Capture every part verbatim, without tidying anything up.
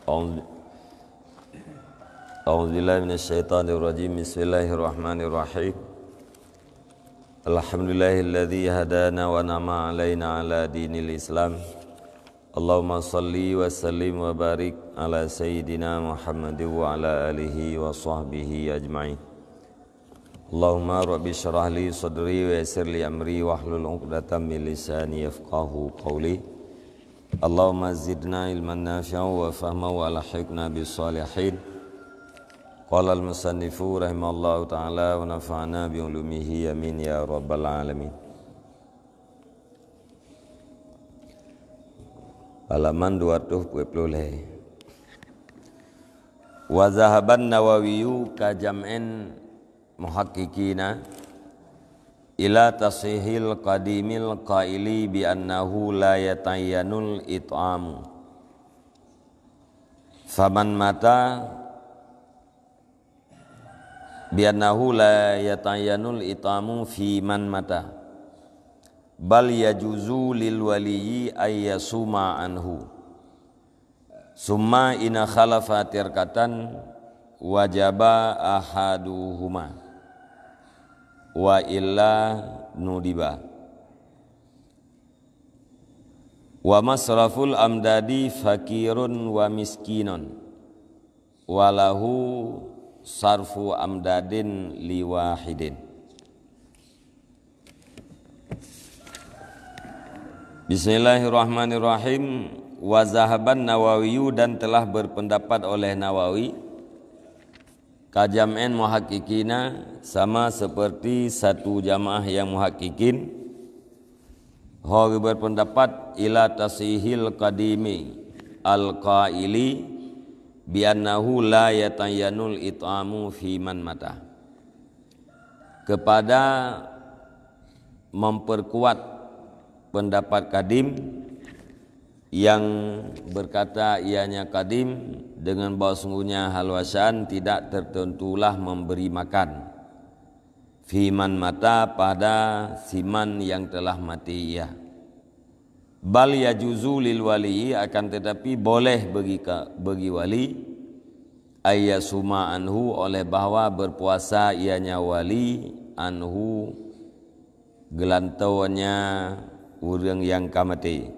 أعوذ أعوذ بالله من الشيطان الرجيم. بسم الله الرحمن الرحيم. الحمد لله الذي هدانا ونعم علينا على دين الإسلام. اللهم صل وسلم وبارك على سيدنا محمد وعلى آله وصحبه أجمعين. اللهم رب اشرح لي صدري ويسر لي أمري واحلل عقدة من لساني يفقهوا قولي. اللهم زدنا علما نافعا وفهما وألحقنا بالصالحين. قال المصنف رحمه الله تعالى ونفعنا بعلومه آمين يا رب العالمين. Halaman dua ratus dua puluh lhèe. Wa zahaban Nawawiyu ka jam'in muhaqqiqina ila tashihil qadimil qaili bi annahu la yata'ayyanul it'amu. Faman mata bi annahu la yata'ayyanul it'amu fi man mata, bal yajuzu lil waliyyi ay yasuma anhu. Summa in khalafa tirkatan wajaba ahaduhuma, wa illa nudiba. Wa masraful amdadi fakirun wa miskinun, wa lahu sarfu amdadin liwahidin. Bismillahirrahmanirrahim. Wa zahaban Nawawiyu, dan telah berpendapat oleh Nawawi, ka jam'in muhaqqiqina, sama seperti satu jamaah yang muhaqqiqin, ho geuberpendapat ila tashihil qadimi al-qaili bi annahu la yata'ayyanul it'amu fi man mata. Kepada memperkuat pendapat kadim yang berkata ianya kadim dengan bahwa sungguhnya hal wasyan tidak tertentulah memberi makan fi man mata pada siman yang telah mati ia. Bal yajuzu lil wali, akan tetapi boleh bagi ka, bagi wali, ayyasuma anhu, oleh bahwa berpuasa ianya wali, anhu, geulantonya ureuëng nyang ka maté.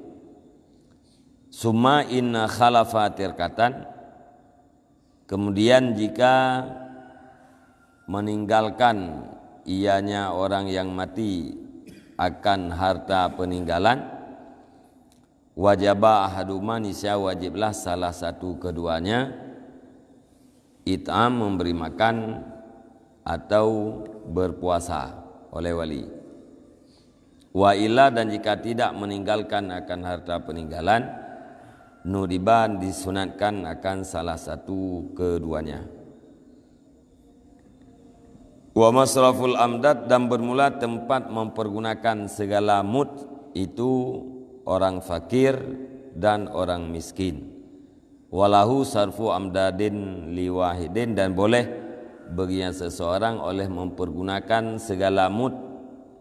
Summa in khalafa tirkatan, kemudian jika meninggalkan ianya orang yang mati akan harta peninggalan, wajaba ahaduma, niscaya wajiblah salah satu keduanya, it'am, memberi makan, atau berpuasa oleh wali. Wa illa, dan jika tidak meninggalkan akan harta peninggalan, nudiba, disunatkan akan salah satu keduanya. Wa masraful amdad, dan bermula tempat mempergunakan segala mud itu orang fakir dan orang miskin. Walahu sarfu amdadin liwahidin, dan boleh bagi yang seseorang oleh mempergunakan segala mud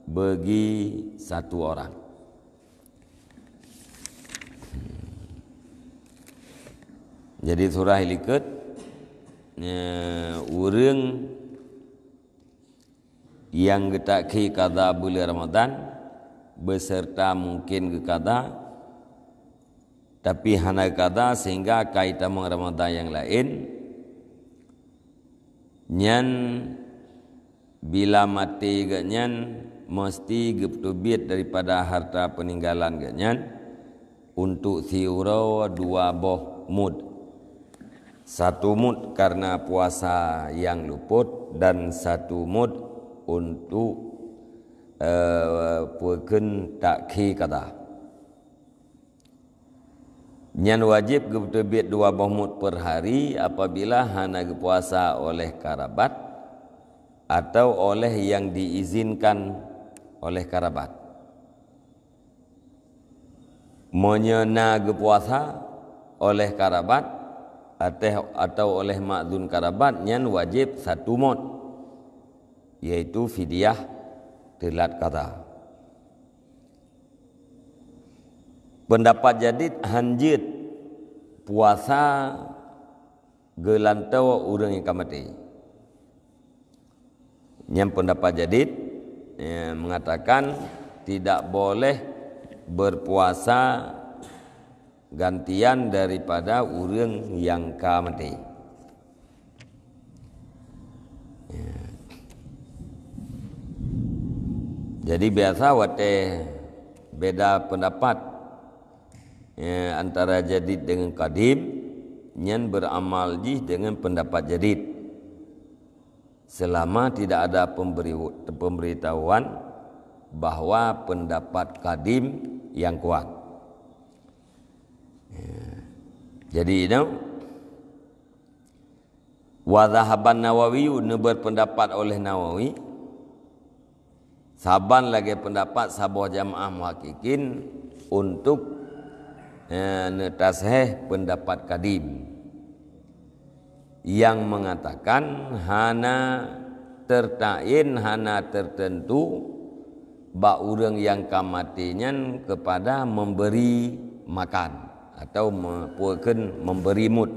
bagi satu orang. Jadi surah likot, ureuëng nyang geutakhi kada buleuen Ramadhan, beserta mungkin geukada, tapi hana geukada sehingga ka jitamong Ramadhan nyang laén, nyan bila maté geuhnyan meusti geupeubiet daripada harta peuninggalan geuhnyan untuk siuroe dua boh mud. Satu mud karena puasa nyang luput dan satu mud untuk, eh, peukheun takhi kada. Nyan wajéb geupeubiet dua boh mud per hari apabila hana geupuasa oleh karabat atau oleh nyang diizinkan oleh karabat. Meunyoe na geupuasa oleh karabat ateh, atau oleh makzun karabat, nyan wajéb satu mud, yaitu fidyah teulat kada. Peundapat jadid han jeuet puasa geulantoe ureuëng nyang ka maté. Nyan peundapat jadid, eh, mengatakan tidak boleh berpuasa gantian daripada ureuëng nyang ka maté. Ya. Jadi biasa watée beda pendapat, ya, antara jadid dengan kadim, nyan beramal jih dengan pendapat jadid. Selama tidak ada pemberi, pemberitahuan bahwa pendapat kadim yang kuat. Ya. Jadi, itu Wa dhahaban Nawawi, neuberpendapat oleh Nawawi, saban lagée pendapat saboh jamaah muhakkikin untuk, eh, neutasahih pendapat kadim yang mengatakan hana tertayin, hana tertentu bak ureuëng nyang ka maté nyan kepada memberi makan atau me-, peue kheun, memberi mut.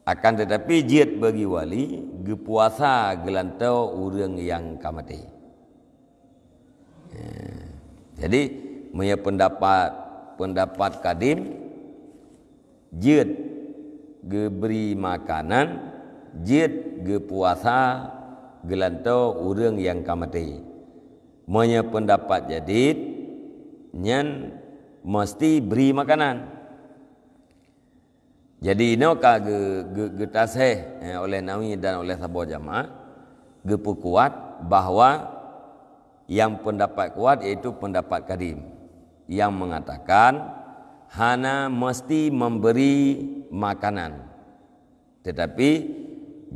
Akan tetapi jeuet bagi wali geupuasa geulantoe ureuëng nyang ka maté. Eh, jadi, meunyoe pendapat, pendapat kadim, jeuet geubri makanan, jeuet geupuasa geulantoe ureuëng nyang ka maté. Meunyoe pendapat jadid, nyan meusti bri makanan. Jadi, inoe ka geu-, geu-, geutasahih, eh, oleh Nawawi dan oleh saboh jamaah, geupeukuat bahwa nyang pendapat kuat yaitu pendapat kadim yang mengatakan hana meusti memberi makanan, tetapi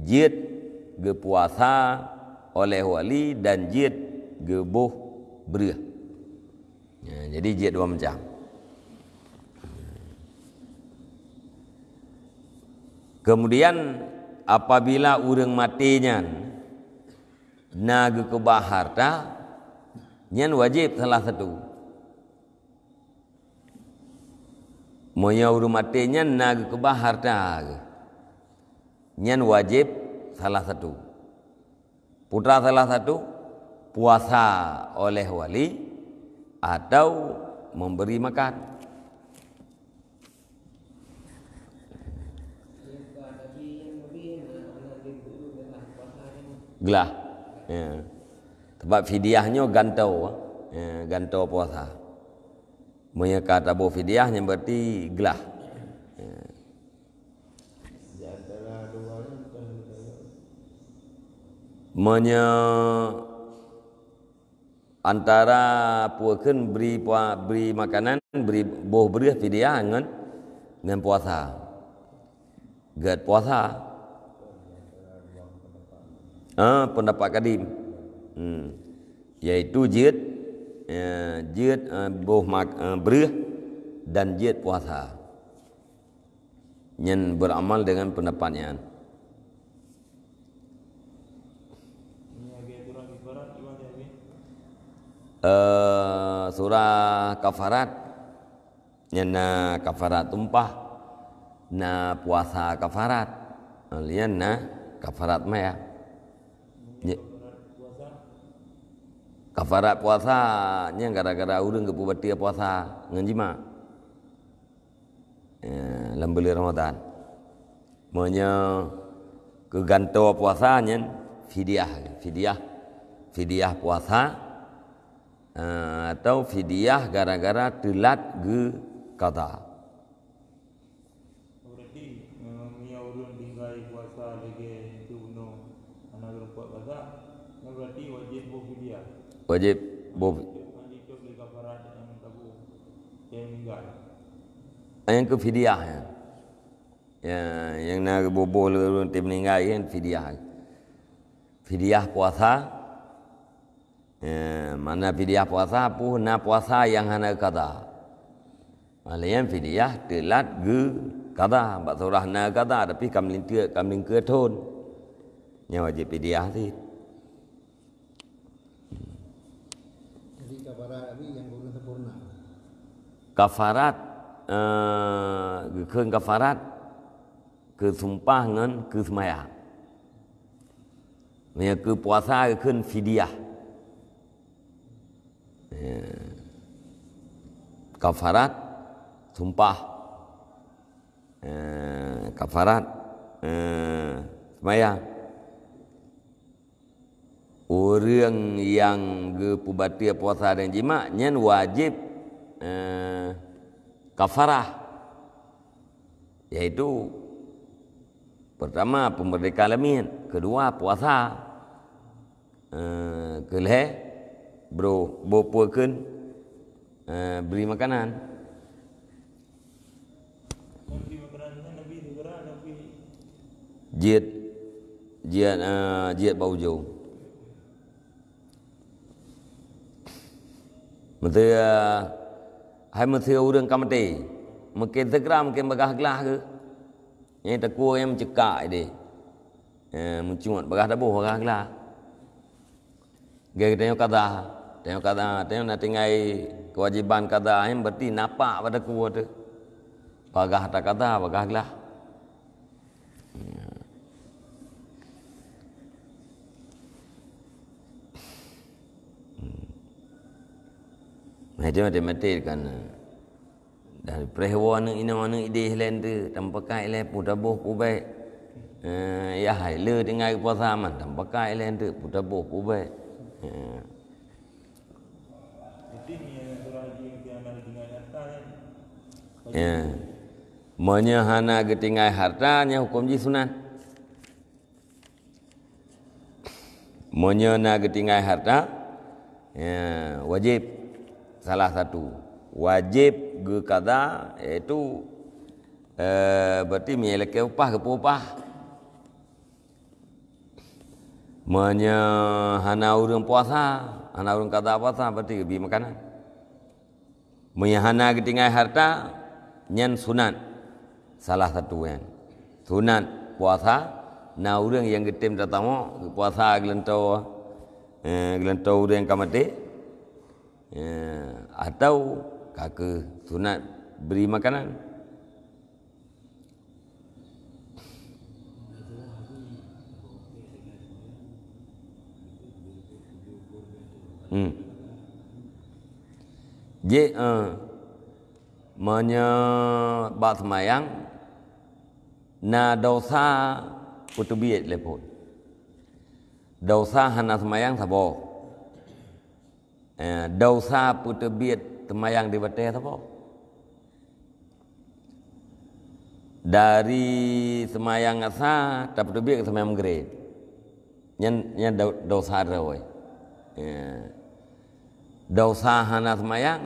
jeuet geupuasa oleh wali dan jeuet geuboh breueh. Ya, jadi jeuet dua macam. Kemudian, apabila ureuëng maté nyan na geukeubah harta, nyan wajéb salah satu. Meunyoe ureuëng maté nyan na geukeubah harta, nyan wajéb salah satu. Putra salah satu, puasa oleh wali atau memberi makan. Glah. Ya. Sebab fidyah nyoe gantoe, ya, gantoe puasa. Meunyoe ka taboh fidyah, nyan berarti glah. Ya. Meunyoe antara peue kheun bri pua-, bri makanan, bri boh breueh fidyah ngon, ngon puasa. Gét puasa. Ah, pendapat kadim. Hmm. Yaitu jeuet, eh, jeuet, eh, boh mak-, eh, breueh dan jeuet puasa. Nyan beramal dengan pendapat nyan. Eh, surah kafarat. Nyan na kafarat tumpah, na puasa kafarat. Nyan na kafarat maya. Nya-, kafarat puasa nyan gara-gara ureuëng geupeubateue puasa ngon jima. Ya, lam buleuen Ramadan. Meunyoe keugantoe puasa nyan fidyah, fidyah, fidyah puasa, eh, atau fidyah gara-gara teulat geuqadha. Berarti, eh, meunyoe ureuëng tinggai puasa lagée tu bunoe hana geureumpok qadha, nyan berarti wajéb boh fidyah. Wajéb boh. Hana jicok lé kafarat nyang taboh, nyang tinggai. Nyang keu fidyah, ya. Ya, nyang na geuboh-boh lé ureuëng teuh meuninggai nyan fidyah. Fidyah puasa. Ya, makna fidyah puasa, peue na puasa nyang hana qadha. Makna nyan fidyah teulat geuqadha, bak surah na qadha, tapi ka meulingkeue, ka meulingkeue thon. Nyan wajéb fidyah cit. Jadi, kafarat tadi nyang ureuëng sempurna. Kafarat, eh, geukheun kafarat keu sumpah ngon keu seumayang. Meunyoe keu puasa geukheun fidyah. Eh, kafarat sumpah. Eh, kafarat, eh, seumayang. Ureuëng nyang geupeubateue puasa dan jimak, nyan wajéb, eh, kafarah, yaitu, pertama, peumeurdeka lamiet, keudua, puasa, eh, keulhée, bro, boh peue kheun, eh, bri makanan. Jeuet, jeuet, eh, jeuet bak ujong. Meuseu, eh, hai meuseu ureuëng ka maté, mungken seugra, mungken bagaih glah geuh. Nyang takue nyang meucekak idéh. Eh, meucungot bagaih taboh, bagaih glah. Geutanyoe kada, tanyoe kada, tanyoe na tinggai keuwajéban kada, nyan berarti na pak bak takue teuh. Bagaih takada, bagaih glah. Nah, itu mati-mati kan. Dan preh woe aneuëk inong aneuëk idéh lé eunteuk, tampakai lé peue taboh peue bék. Eh, yah hai le tinggai puasa man, tampakai lé eunteuk, peue taboh peue bék. Eh. Ya. Meunyoe hana geutinggai harta, nyan huköm jih sunat. Meunyoe na geutinggai harta, ya, wajéb salah satu. Wajéb geukada, yaitu, eh, berarti meunyoe lakée upah, geupeu upah. Meunyoe hana ureuëng puasa, hana ureuëng kada puasa, berarti geubri makanan. Meunyoe hana geutinggai harta, nyan sunat. Salah satu nyan. Sunat puasa, na ureuëng nyang geutem tatamong, geupuasa geulantoe, eh, geulantoe ureuëng ka maté, eh, atau ka kheueh sunat bri makanan. Hmm. Jih, eh, meunyoe bak seumayang, na desya peuteubiet lé phon. Desya hana seumayang saboh. Eh, desya peuteubiet seumayang di watée saboh. Dari seumayang asa tapeuteubiet keu seumayang Maghrib. Nyan, nyan do-, desya droe. Ya. Desya hana seumayang,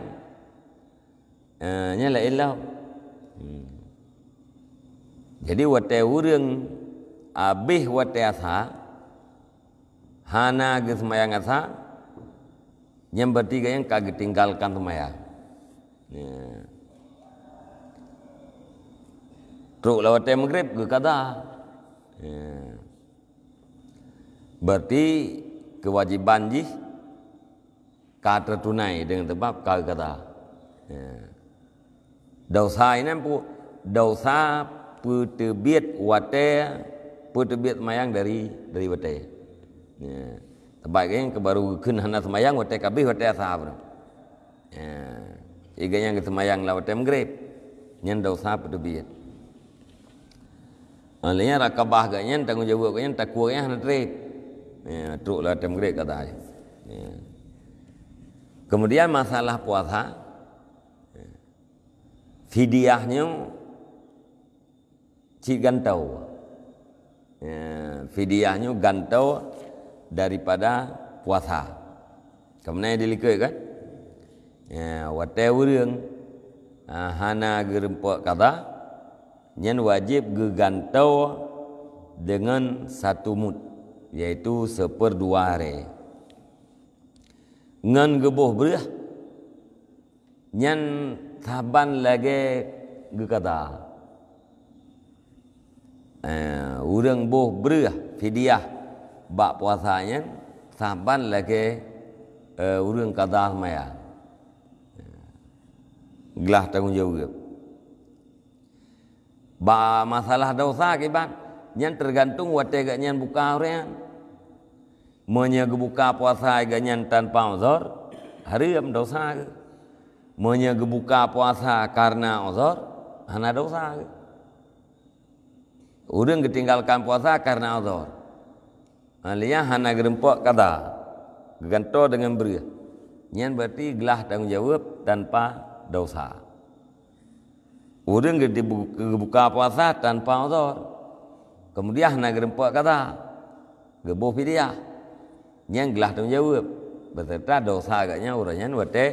eh, nyan laén lom. Hmm. Jadi watée ureuëng abéh watée asa, hana geuseumayang asa, nyan berarti gobnyan ka geutinggalkan seumayang. Ya. Trok lam watée Maghrib geukada. Ya. Berarti keuwajéban jih ka teutunai deungon sabab ka geukada. Ya. Desya inan pu-, desya peuteubiet watée, peuteubiet seumayang dari, dari watée. Ya. Sabab gobnyan keu baru geukheun hana seumayang watée ka abéh watée asa baru. Ya. Gobnyan geuseumayang lam watée Maghrib. Nyan desya peuteubiet. Ha, lheueh nyan rakabah gobnyan, tanggong jaweueb gobnyan, takue gobnyan hana treb. Ya, trok lam watée Maghrib kata. Ya. Kemudian masalah puasa, fidyah nyoe cit gantoe. Ya, fidyah nyoe gantoe daripada puasa. Kamoe na dilikot kan? Ya, watée ureuëng, ah, hana geureumpok kada, nyan wajéb geugantoe deungon satu mut, yaitu seuperdua harée. Ngon geuboh breueh, nyan saban lagée geukada. Eh, ureuëng boh breueh fidyah bak puasa nyan saban lagée, eh, ureuëng kada seumayang. Glah tanggong jaweueb. Ba masalah dosa kiban, nyan teugantung watée geuh nyan buka ureuëng. Meunyoe geubuka puasa geuh nyan tanpa uzur, hareuem dosa geuh. Meunyoe geubuka puasa karna uzur, hana dosa geuh. Ureuëng geutinggalkan puasa karna uzur. Ha, liya hana geureumpok kada, geugantoe deungon breueh. Nyan berarti glah tanggong jaweueb tanpa dosa. Ureuëng geubu-, geubuka puasa tanpa uzur, kemudian hana geureumpok kada, geuboh fidyah. Nyan glah tanggong jaweueb, beserta dosa agaknya ureuëng nyan watée,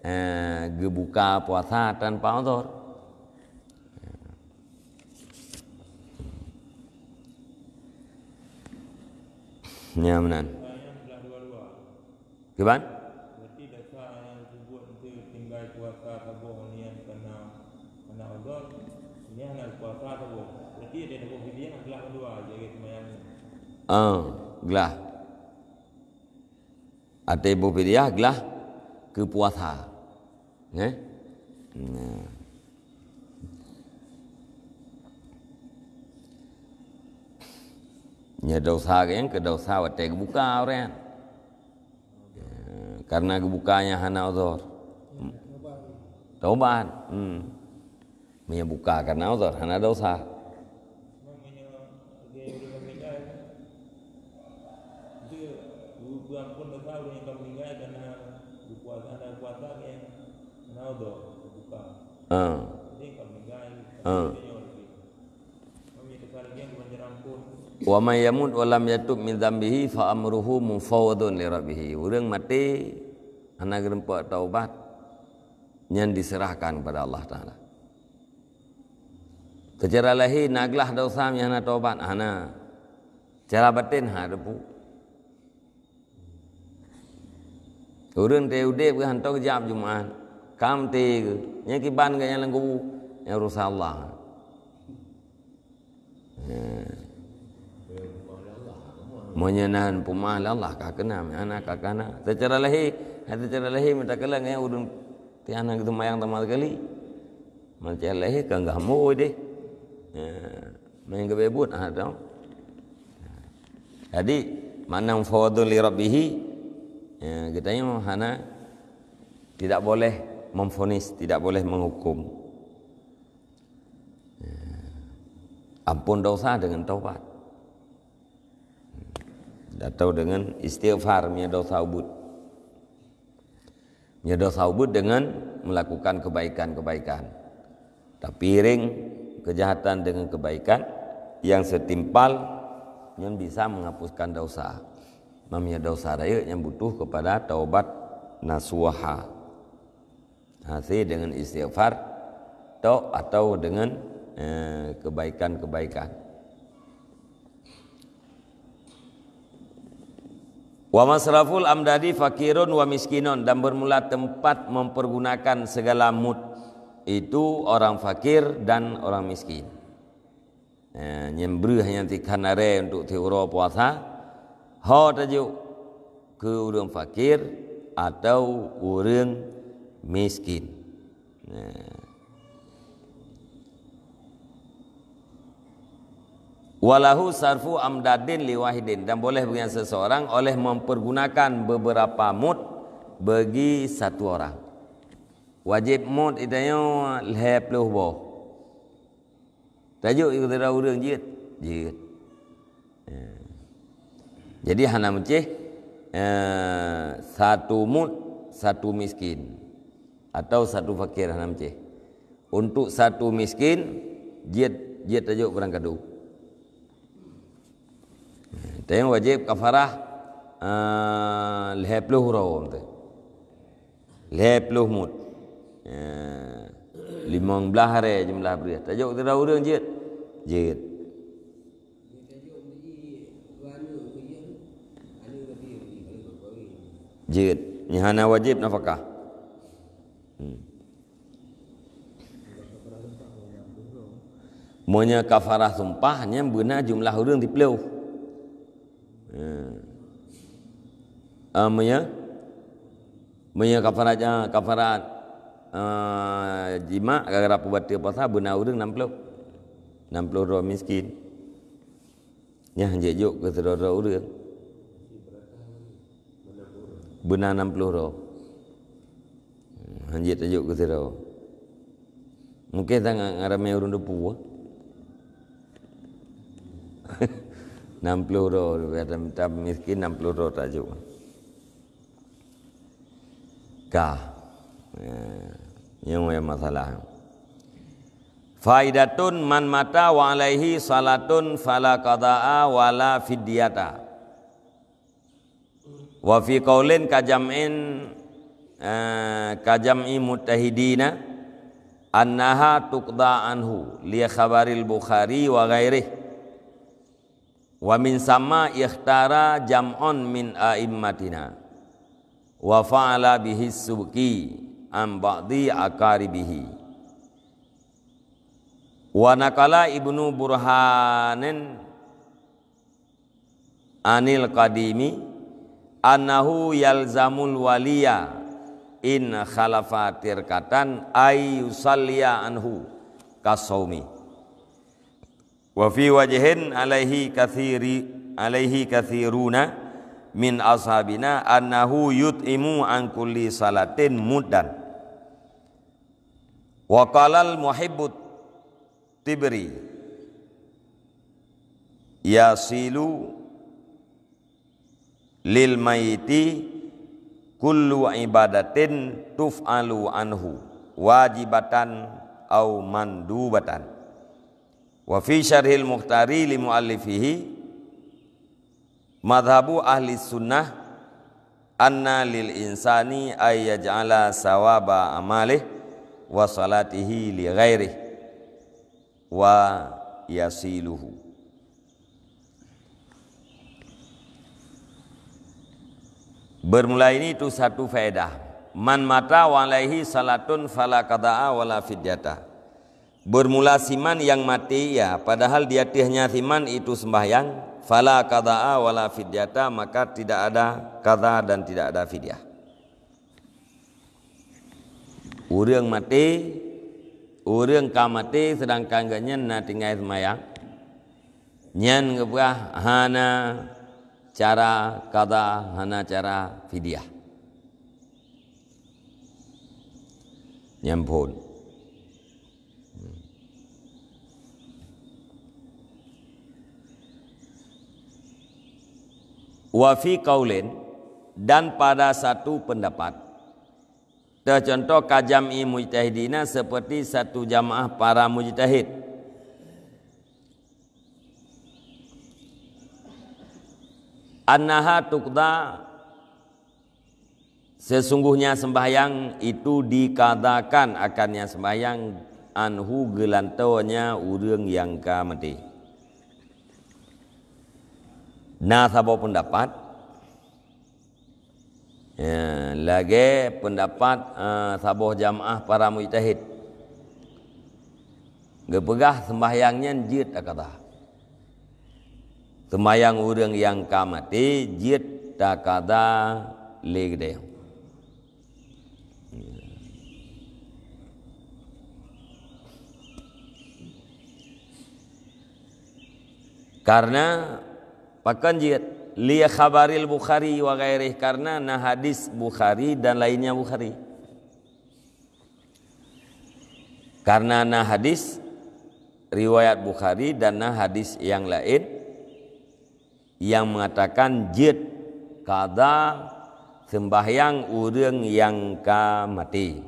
eh, geubuka puasa tanpa uzur. Nyan meunan. Kiban? Berarti dosa nyang peubuet enteuk tinggai puasa saboh nyan kana hana udhur, nyan hana puasa saboh. Berarti ada saboh fidyah glah keudua lagée seumayang. Ah, glah. Ada boh fidyah glah keu puasa. Nggih? Nah. Nya dosa nyang keu dosa watée geubuka ureuëng. Ya, karena geubukanya hana uzur. Taubat. Hmm. Meunyoe buka karena uzur, hana dosa. Ha. Ha. Wa man yamut wa lam yatub min dzambihi fa amruhu mufawwadun li rabbih. Ureuëng maté hana geureumpok taubat, nyan diserahkan kepada Allah Taala. Secara lahé na glah dosa nyang hana taubat, hana. Secara batin ha teupeu. Ureuëng teu udeb geuh hantom geujak Jumat, kam teu geuh, nyang kiban geuh nyang lam kubu, nyang urusan Allah. Ya. Meunyoe nan peumah lé Allah ka keuna, meuhana ka keuna. Secara lahé, secara lahé meutakala ngon ureuëng tiana geuseumayang sama sekali. Meunyoe lahé ka geuhambô deh. Ya. Main geubeubut ah tu. Jadi, makna fawwadun li rabbih, ya, geutanyoe hana, tidak boleh memvonis, tidak boleh menghukum. Ya. Ampun dosa dengan taubat. Atau dengan istighfar, meunyoe dosa ubit. Meunyoe dosa ubit dengan melakukan kebaikan-kebaikan. Tapiring kejahatan dengan kebaikan yang setimpal, nyan bisa menghapuskan dosa. Meunyoe dosa rayeuk nyan butuh kepada taubat nasuha. Hase dengan istighfar tok atau dengan, eh, kebaikan-kebaikan. Wa masraful amdadi fakirun wa miskinun, dan bermula tempat mempergunakan segala mud itu orang fakir dan orang miskin. Eh, nyang breueh nyang tikhan aré untuk tiep uroe puasa, ho tajok keu ureuëng fakir atau ureuëng miskin. Nah. Walahu sarfu amdadin liwahidin, dan boleh bagi seseorang oleh mempergunakan beberapa mud bagi satu orang. Wajib mud itanyoe lhée ploh boh. Tajok keu sidroe ureuëng jeuet, jeuet. Ya. Jadi hana meucéh, eh, satu mud, satu miskin, atau satu fakir, hana meucéh. Untuk satu miskin, jeuet, jeuet tajok barang kadu. Tapi nyang wajéb kafarah, eh, lhée ploh uroe. Lhée ploh mud. Ya. Limong blaih aré jeumeulah breueh. Tajok sidroe ureuëng jeuet. Jeuet. Jeuet. Nyan hana wajéb nafakah. Hmm. Meunyoe kafarah sumpah, nyan beuna jumlah ureuëng siplôh. Ya. Ah, meunyoe, meunyoe kafarat, ah, kafarat eh, jimak gara-gara peubateue puasa beuna ureuëng enam puluh. Enam puluh droe miskin. Nyan jeuet jok keu sidroe-droe ureuëng. Beuna enam puluh droe. Hanjeuet tajok keu sidroe. Mungken tangan ramé ureuëng depu. Enam puluh droe, miskin enam puluh droe tajok. Ka. Eh, nyang masalah. Faidatun, man mata wa alaihi salatun fala qada'a wala fidyata. Wa fi qaulin ka jam'in, eh, ka jam'i mujtahidina annaha tuqda anhu li khabaril Bukhari wa ghairih. Wa min sama ikhtara jam'un min a'immatina. Wa fa'ala bihi Subki an ba'di aqaribihi. Wa naqala Ibnu Burhanin anil Qadimi annahu yalzamul waliya in khalafa tirkatan ay yusalliya anhu kasaumi. Wa fi wajhin alaihi katsiri-, alaihi katsiruna min ashabina annahu yut'imu an kulli salatin muddan. Wa qalal muhibbut tibri yasilu lil mayyiti kullu ibadatin tuf'alu anhu wajibatan au mandubatan. Wa fi syarhil Mukhtari li muallifihi, madhabu ahli sunnah anna lil insani ay yaj'ala sawaba amalih wa salatihi li ghairih wa yasiluhu. Bermula ini itu satu faedah. Man mata wa alaihi salatun fala qada'a wala fidyata. Bermula siman yang mati, ya, padahal di atasnya siman itu sembahyang, fala qada'a wala fidyata, maka tidak ada qada dan tidak ada fidyah. Ureuëng maté, ureuëng ka maté, seudangkan geuhnyan na tinggai seumayang, nyan geupeugah hana cara qada, hana cara fidyah. Nyan phon. Wa fi qaulin, dan pada satu pendapat. Teucontoh ka jam'i mujtahidina, seperti satu jamaah para mujtahid. Annaha tuqda, sesungguhnya sembahyang itu dikadakan akannya sembahyang anhu geulantonya ureuëng nyang ka maté. Na saboh pendapat, ya, lagée pendapat, eh, saboh jamaah para mujtahid. Geupeugah sembahyang nyan jeuet takada. Sembahyang ureuëng nyang ka maté jeuet takada lé geude. Karena pakon jeuet? Li khabaril Bukhari wa ghairih, karena na hadis Bukhari dan lainnya Bukhari. Karena na hadis riwayat Bukhari dan na hadis yang lain yang mengatakan jeuet kada sembahyang ureuëng nyang ka maté.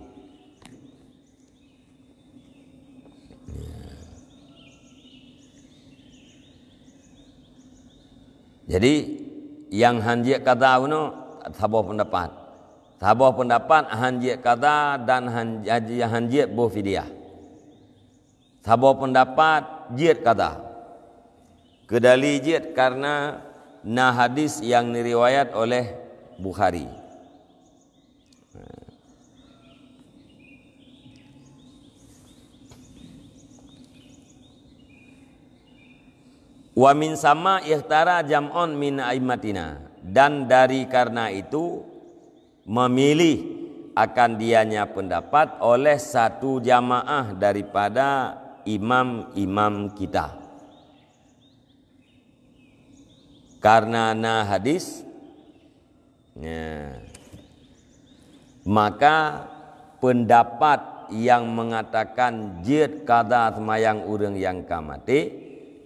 Jadi, nyang hanjeuet kada bunoe saboh pendapat. Saboh pendapat hanjeuet kada dan han-, hanjeuet boh fidyah. Saboh pendapat jeuet kada. Keudali jeuet karena na hadis nyang diriwayat oleh Bukhari. Wa min sama ikhtara jam'un min aimmatina, dan dari karena itu memilih akan dianya pendapat oleh satu jamaah daripada imam-imam kita. Karena na hadis, ya, maka pendapat yang mengatakan jeuet kada seumayang ureuëng nyang ka maté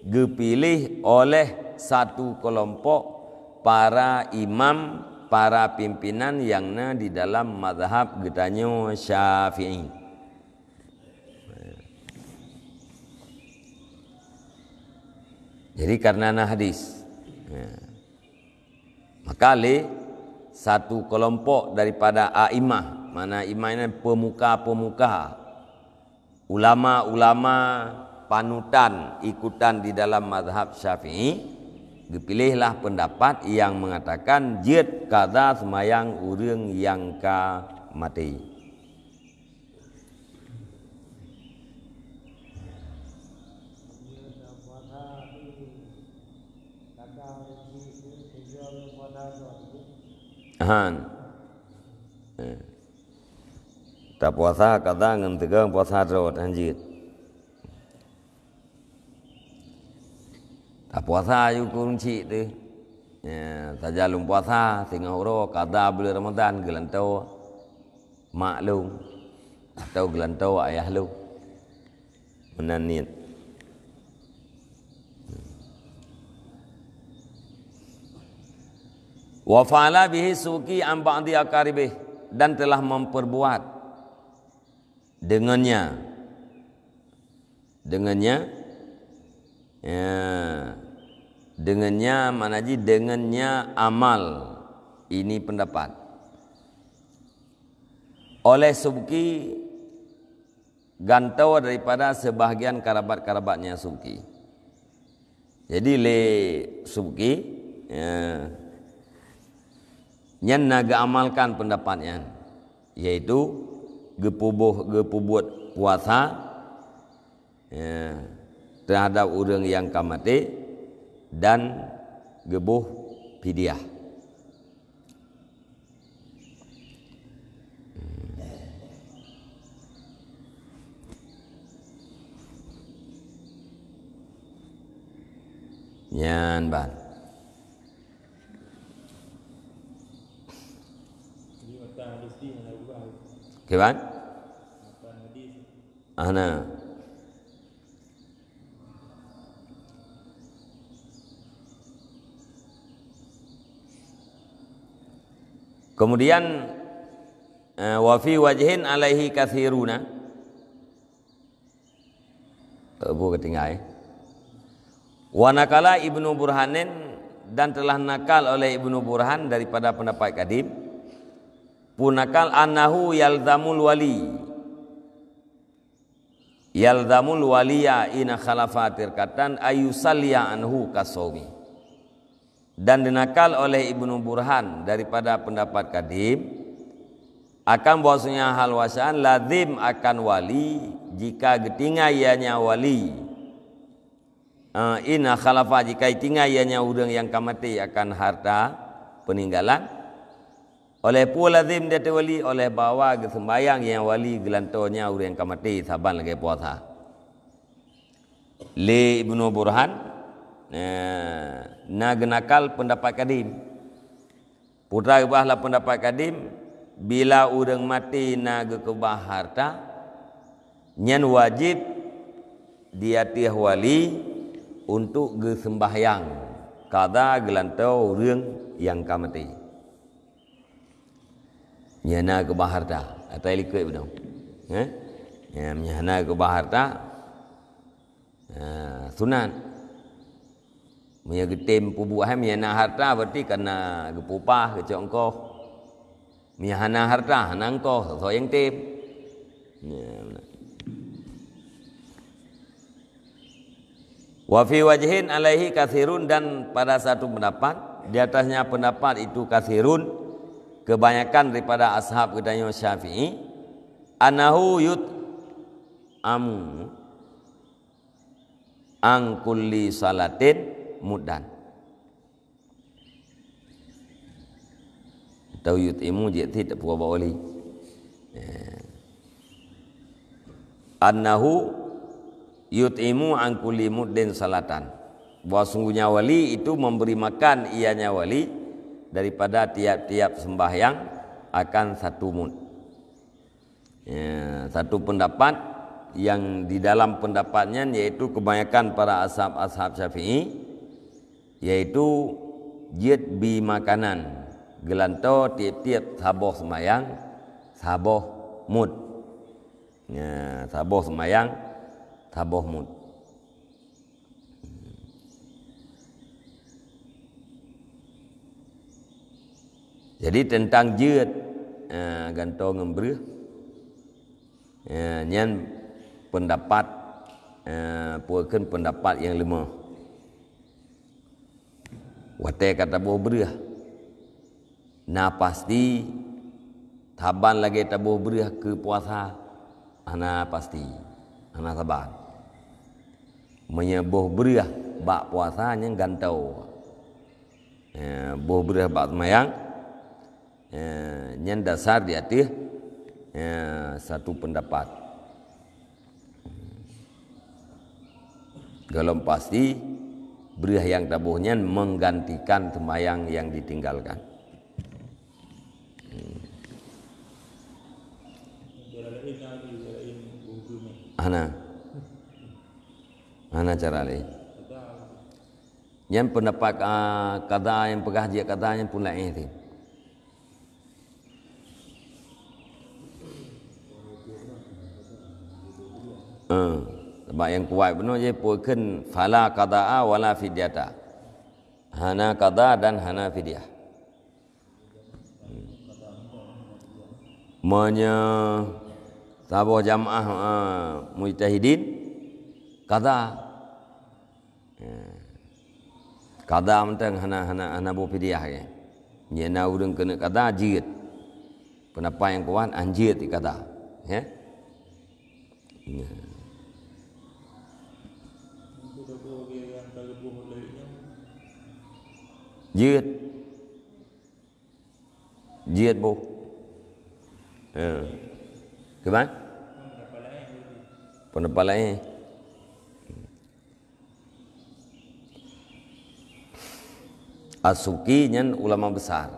geupiléh oleh satu kelompok para imam, para pimpinan nyang na di dalam mazhab geutanyoe Syafi'i. Jadi karena na hadis, ya, maka lé satu kelompok daripada aimah, mana imah ini pemuka-pemuka, ulama-ulama panutan ikutan di dalam mazhab Syafi'i, geupiléhlah pendapat yang mengatakan jeuet kada seumayang ureuëng nyang ka maté. Han. Eh. Tapuasa kada ngon teuga puasa droe hanjeuet. Tapuasa aju kureueng cit teuh. Ya, sajan lôn puasa singoh uroe kada buleuen Ramadhan geulantoe mak lôn atau geulantoe ayah lôn. Meunan niet. Wa fa'ala bihi Subki an ba'di aqaribih, dan telah memperbuat dengannya, dengannya, ya, dengannya mana ji, dengannya amal, ini pendapat oleh Subki gantoe daripada sebahagian karabat-karabatnya Subki. Jadi lé Subki, ya, nyan na geuamalkan pendapat nyan, yaitu geupuboh, geupeubuet puasa, ya, terhadap ureuëng nyang ka maté dan geuboh fidyah. Nyan ban. Oke ban? Hana. Kemudian, eh, wa fi wajhin alaihi katsiruna. Eh, bu ketinggai. Wa nakala Ibnu Burhanin, dan telah nakal oleh Ibnu Burhan daripada pendapat kadim, pun nakal annahu yalzamul wali. Yalzamul waliya ina khalafa tirkatan ayusalliya anhu kasaumi. Dan dinakal oleh Ibnu Burhan daripada pendapat kadim, akan bahwasanya hal wasaan lazim akan wali jika geutinggai ianya wali. Eh, ina khalafa jika itinggai ianya ureuëng nyang ka maté akan harta peninggalan. Oleh peue lazim di ateueh wali, oleh bahwa geuseumbayang nyang wali geulantoe nyan ureuëng nyang ka maté saban lagée puasa. Lé Ibnu Burhan, eh, na geunakal pendapat kadim. Putra ubah lam pendapat kadim, bila ureuëng maté na geukeubah harta, nyan wajéb di ateueh wali untuk geuseumbahyang kada geulantoe ureuëng nyang ka maté. Meunyoe na keubah harta, ata likot beudong. Eh? Ya, meunyoe hana keubah harta, ha, sunat. Meunyoe geutem peubuet hai, meunyoe na harta, berarti kana geupeupah, geucok ongkoh. Meunyoe hana harta, hana ongkoh, soe nyang tem. Ya, beuna. Wa fi wajhin alaihi katsirun, dan pada satu pendapat, di atasnya pendapat itu katsirun, kebanyakan daripada ashab geutanyoe Syafi'i, annahu yut'amu an kulli salatin muddan. Atau yut'imu jeuet cit tapubuet bak wali. Ya. Annahu yut'imu an kulli muddin salatan. Bahwa sungguhnya wali itu memberi makan ianya wali daripada tiap-tiap sembahyang akan satu mud. Ya, satu pendapat yang di dalam pendapat nyan, yaitu kebanyakan para ashab-ashab Syafi'i, yaitu jeuet bi makanan geulantoe tiep-tiep saboh seumayang saboh mud. Ya, saboh seumayang saboh mud. Jadi teuntang jeuet, eh, gantoe ngon breueh, eh, nyan pendapat, eh, peue kheun pendapat nyang leumoh. Watée ka taboh breueh, na pasti saban lagée taboh breueh keu puasa? Hana pasti, hana saban. Meunyoe boh breueh bak puasa nyan gantoe. Eh, boh breueh bak seumayang, eh, nyan dasar di ateueh, eh, satu pendapat. Golom pasti, breueh nyang taboh nyan menggantikan seumayang nyang ditinggalkan. Hana. Hana cara laén. Nyan pendapat, ah, qadha nyang peugah jeuet qadha nyan pun laén teuh. Eh, sabab nyang kuat bunoe jih peue kheun fala qada'a wala fidyata. Hana qadha dan hana fidyah. Meunyoe saboh jamaah, ah, mujtahidin, qadha. Ya. Qadha mantong hana, hana, hana boh fidyah, ya. Nyan na ureuëng keuneuk qadha jeuet. Pendapat nyang kuat, an jeuet qadha. Ya. Ya. Jeuet. Jeuet boh. Ya. Kiban? Pendapat laén. As-Suki nyan ulama besar.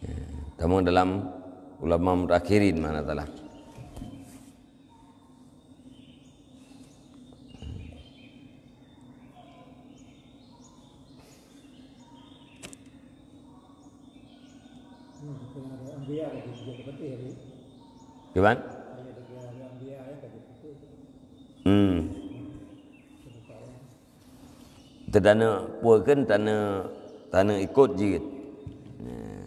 Ya, tamong dalam ulama mutakhirin mana salah. Kiban? Hmm. Teudaneuk peue kheun taneuk, taneuk ikot jeuet. Nah.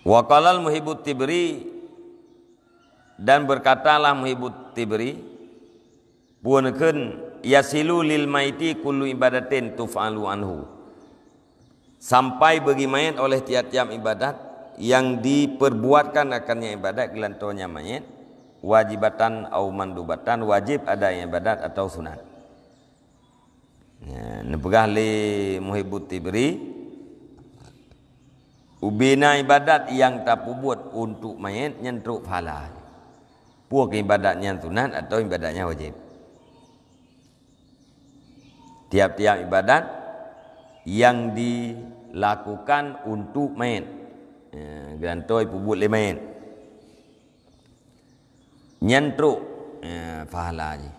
Wa qalal Muhibbut Tibri, dan berkatalah Muhibbut Tibri, peue kheun, yasilu lil maiti kullu ibadatin tuf'alu anhu. Sampai bagi mayét oleh tiap-tiap ibadat yang diperbuatkan akannya ibadat geulantoe nyan mayét, wajibatan au mandubatan, wajib ada nyang ibadat atau sunat. Ya, neupeugah lé Muhibbut Tibri, ubena ibadat nyang tapeubuet untuk mayét nyan trok pahala. Peue keu ibadat nyan sunat atau ibadat nyan wajib. Tiap-tiap ibadat yang dilakukan untuk mayét, ya, geulantoe peubuet lé mayét. Nyan trok, eh, pahala jih.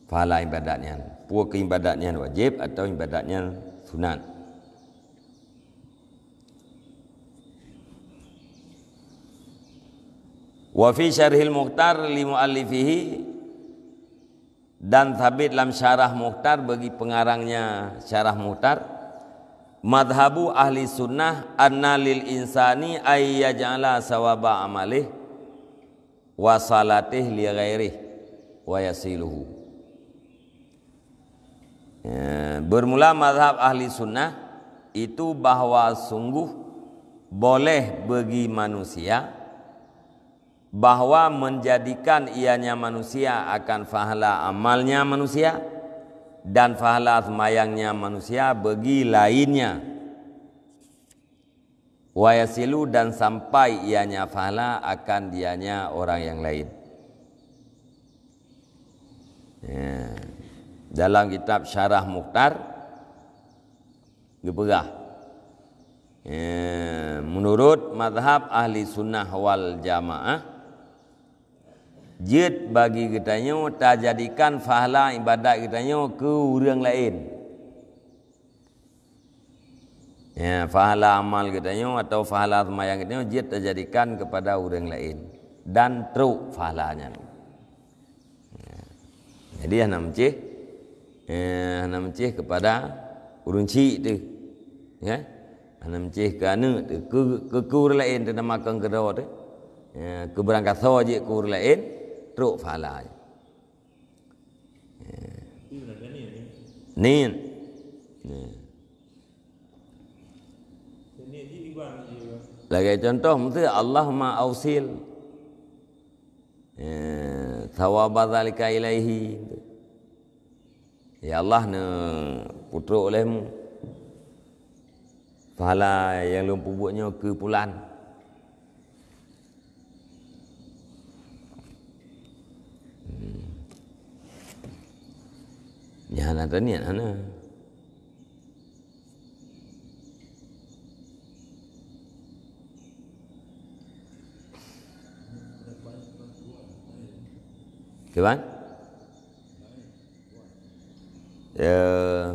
Pahala ibadat nyan. Peue keu ibadat nyan wajib atau ibadat nyan sunat. Wa fi syarhil Mukhtar li muallifihi, dan sabit lam syarah Mukhtar bagi pengarangnya syarah Mukhtar, madhabu ahli sunnah anna lil insani ay yaj'ala sawaba amalih wa salatih li ghairih wa yasiluhu. Ya, bermula mazhab ahli sunnah itu bahwa sungguh boleh bagi manusia bahwa menjadikan ianya manusia akan pahala amalnya manusia dan pahala sembahyangnya manusia bagi lainnya. Wa yasilu, dan sampai ianya pahala akan dianya orang yang lain. Ya. Dalam kitab Syarah Mukhtar, geupeugah, eh, menurut mazhab Ahli Sunnah wal Jamaah, jeuet bagi geutanyoe tajadikan pahala ibadat geutanyoe keu ureuëng laén. Ya, pahala amal geutanyoe atau pahala seumayang geutanyoe jeuet tajadikan keupada ureuëng laén dan trok pahala nyan. Ya. Jadi hana meucéh, eh, hana meucéh keupada ureuëng chik teuh. Ya. Hana meucéh keu aneuëk teuh, keu, keu, keu ureuëng laén teuh, nama keu keudroe teuh. Ya, keu beurangkasoe jeuet keu ureuëng laén, trok pahala. Niet. Niet. Lagée contoh, miseue, "Allahumma ausil, eh, thawaba zalika ilaihi." Ya Allah, neupeutrok lé mu pahala nyang lôn peubuet nyoe keu pulan. Hmm. Nyan hana taniet, hana. Kiban? Eh,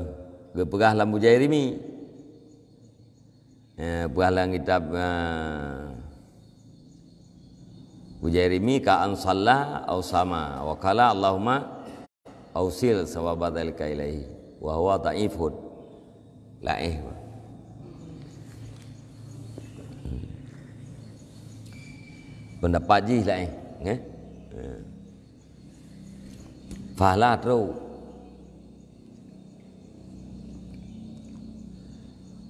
geupeugah lam Bujairimi. Eh, peugah lam kitab, eh, Bujairimi, "Ka an shalla au sama, wa qala Allahumma ausil sawaba dzalika ilaihi, wa huwa dhaifun." Laéh. Pendapat jih laéh, eh? Eh. Pahala trok.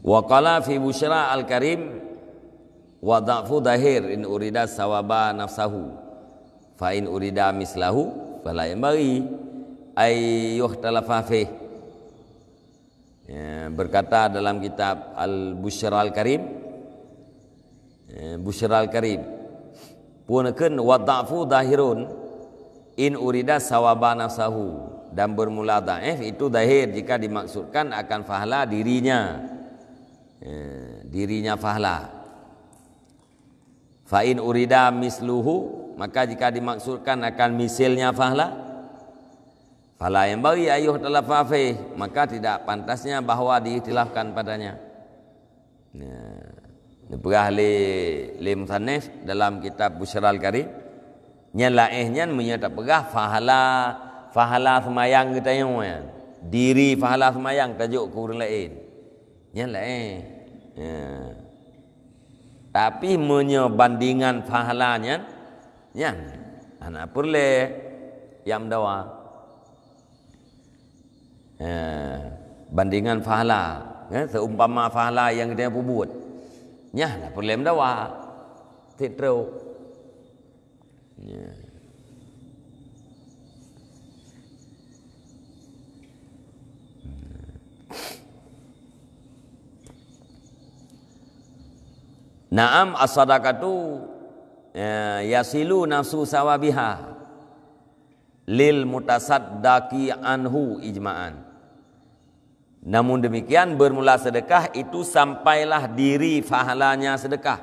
Wa qala fi busyra al-karim, "Wa dha'fu dhahir in urida sawaba nafsahu, fa in urida mislahu, fala yanbaghi ay yuhtalafa fih." Ya, berkata dalam kitab Al-Busyra Al-Karim, eh, Busyra Al-Karim, pun kheun, "Wa dha'fu dhahirun in urida sawaba nafsahu," dan bermula dhaif itu dhahir jika dimaksudkan akan pahala dirinya. Eh, dirinya pahala. "Fa in urida misluhu," maka jika dimaksudkan akan misilnya pahala, "fala yanbaghi an yuhtalafa fih," maka tidak pantasnya bahwa diikhtilafkan padanya. Nah, neupeugah lé, lé musannif dalam kitab Busyral Karim, nyan laéh nyan meunyoe tapeugah pahala, pahala seumayang geutanyoe nyan, diri pahala seumayang tajok keu ureuëng laén. Nyan laén. Ya. Tapi meunyoe bandingan pahala nyan, nyan hana peureulée nyang meudawa. Ya. Bandingan pahala, ya, seumpama pahala nyang geutanyoe peubuet, nyan hana peureulée meudawa. Cit trok. Ya. Naam, as-sadaqatu, eh, yasilu nafsu sawabiha lil mutasaddaqi anhu ijma'an. Namun demikian, bermula sedekah itu sampailah diri pahalanya sedekah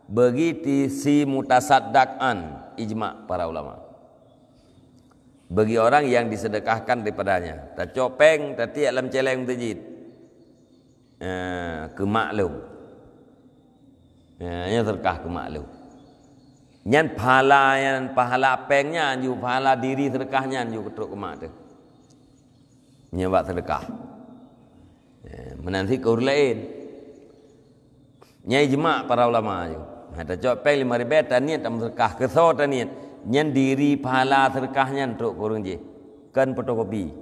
bagi ti-, si mutasaddaq an, ijma para ulama. Bagi orang yang disedekahkan daripadanya, tacok péng, tatiek lam céléng meuseujid, eh, keu mak lôn. Eh, nyan sedekah keu mak lôn. Nyan pahala nyan, pahala péng nyan ju, pahala diri sedekah nyan ju keutrok keu mak teuh. Nyan bak sedekah. Eh, meunan cit keu ureuëng laén. Nyan ijma para ulama ju. Ha, tacok péng lima ribée taniet tameusedekah, keu soe taniet? Nyan diri pahala sedekah nyan trok keu ureuëng jih. Kon fotokopi.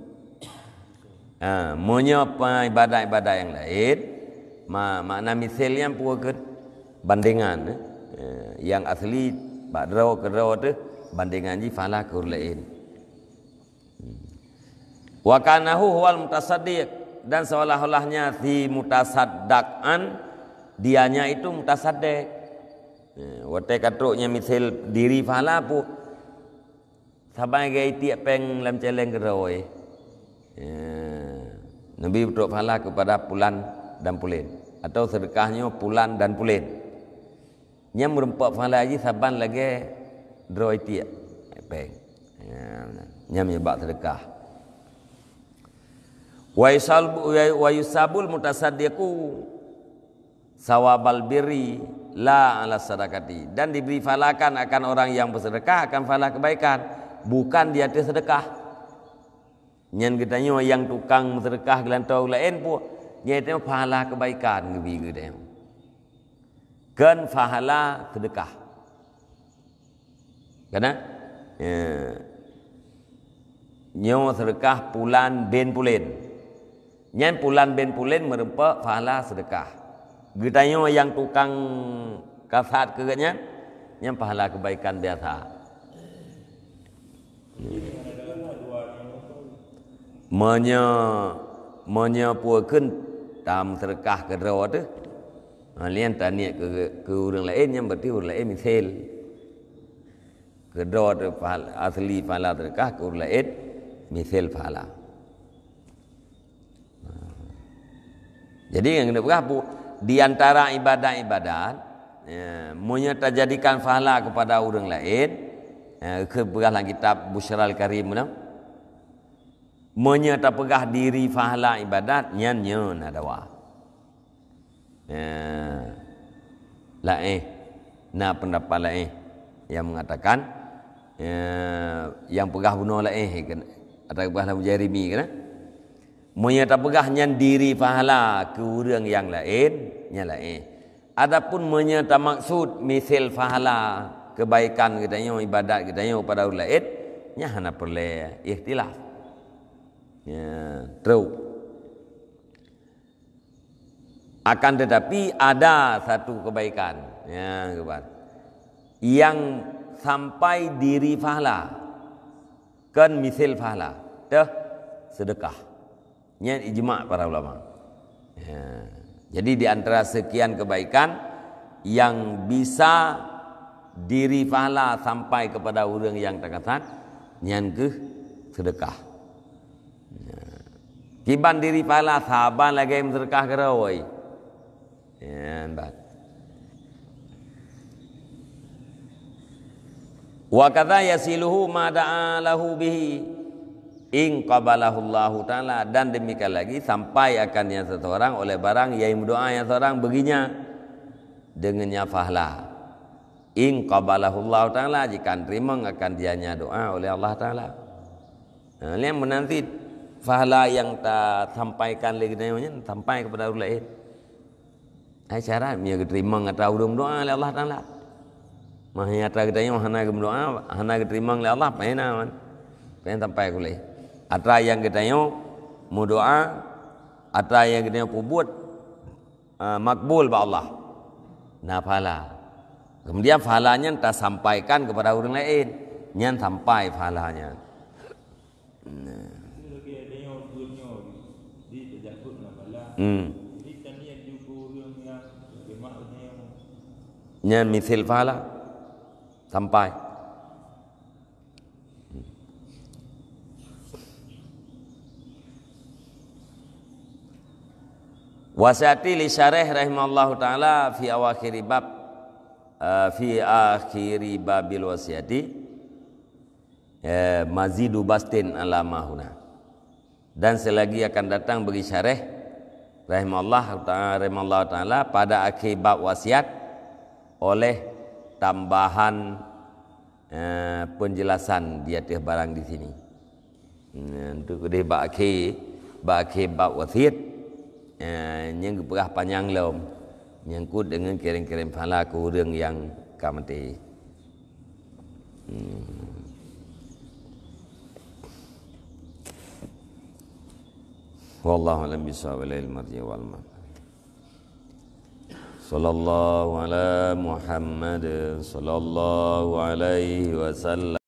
Ha, meunyoe ibadat-ibadat nyang laén, ma-, makna misal nyan peue kheun? Bandingan, eh. Eh, nyang asli Bak droe keudroe teuh, bandingan jih pahala keu ureuëng laén. Wa ka'annahu huwal mutasaddiq, dan seolah-olahnya si mutasaddaq an, dianya itu mutasaddiq. Ya, watée ka trok nyan misil diri pahala pu, saban lagée itiek péng lam céléng keudroe. Ya, Nabi peutrok pahala kepada pulan dan pulen, atau sedekah nyoe pulan dan pulen. Nyan meurumpok pahala jih saban lagée droe itiek péng. Ya, nyan meunyoe bak sedekah. Wa yusal-, wa yusabul mutasaddiqu sawabal birri la ala sadaqati. Dan diberi pahala akan orang yang bersedekah akan pahala kebaikan, bukan di atas sedekah. Nyan geutanyoe nyang tukang meuseudeukah geulantoe ureuëng laén pu, nyan geutanyoe pahala keubaikan geubi geutanyoe. Kon pahala seudeukah. Kana? Ya. Nyoe seudeukah pulan bin pulen. Nyan pulan bin pulen meurumpok pahala seudeukah. Geutanyoe nyang tukang kasat keu geuhnyan, nyan pahala keubaikan biasa. Meunyoe, meunyoe peue kheun tameuseudeukah keudroe teuh, ha, lheueh taniet keu, keu ureuëng laén, nyan berarti ureuëng laén misil. Keudroe teuh pahal-, asli pahala seudeukah, keu ureuëng laén misil pahala. Jadi, nyang keuneuk peugah pu-, di antara ibadat-ibadat, ya, meunyoe tajadikan pahala kepada ureuëng laén, ya, keu peugah lam kitab Busyral Karim tu, meunyoe tapeugah diri pahala ibadat, nyan nyoe na dawa. Ya, laén, na pendapat laén yang mengatakan, ya, yang peugah bunoe laén, kan? Atawa peugah lam Jairimi, kan? Meunyoe tapeugah nyan diri pahala keu ureuëng nyang laén, nyan laén. Adapun meunyoe tamaksud misil pahala keubaikan geutanyoe, ibadat geutanyoe kepada ureuëng laén, nyan hana peureulée ikhtilaf. Ya, trok. Akan tetapi ada satu kebaikan, ya, kebaikan yang sampai diri pahala. Kon misil pahala, teuh seudeukah. Nyan ijma' para ulama. Ya. Jadi, di antara sekian kebaikan yang bisa diri pahala sampai kepada ureuëng nyang takasat, nyan keuh seudeukah. Ya. Kiban diri pahala saban lagée meuseudeukah keudroe. Nyan ban. Wa kadza yasiluhu ma da'a lahu bihi in qabalahu Allahu ta'ala, dan demikian lagi sampai akan nyan seseorang oleh barang nyang meudoá nyan seseorang beuginya deungon nyan pahala. In qabalahu Allahu ta'ala, jika teurimong akan dianya doa oleh Allah Ta'ala. Nah, nyan meunanti pahala nyang tasampaikan lé geutanyoe nyan sampai kepada ureuëng laén. Hai syarat meunyoe geuteurimong atra ureuëng doa lé Allah Taala. Mahnya atra geutanyoe hana geumeudoa, hana geuteurimong lé Allah, payah na man. Payah sampai kuleh. Atra nyang geutanyoe meudoa, atra nyang geutanyoe peubuet, ah, makbul bak Allah. Na pahala. Kemudian pahala nyan tasampaikan kepada ureuëng laén. Nyan sampai pahala nyan. Nah. Hmm. Nyan misil pahala. Sampai. Wasiati li syarih rahimallahu taala fi awakhiri bab, eh, fi akhiri babil wasiati. Eh, mazidu bastin ala ma huna. Dan selagi akan datang bagi syarah rahimallahu taala, rahimallahu taala pada akhir bab wasiat oleh tambahan, eh, penjelasan di atas barang di sini. Nah, untuk deh bak akhir, bak akhir bab wasiat, eh, nyang geupeugah panyang lom nyangkut dengan kirim-kirim pahala ke ureuëng nyang ka maté. Hmm. Wallahu a'lam bishawab, ilaihi marji wal ma'ab. Sallallahu ala Muhammad, sallallahu alaihi wasallam.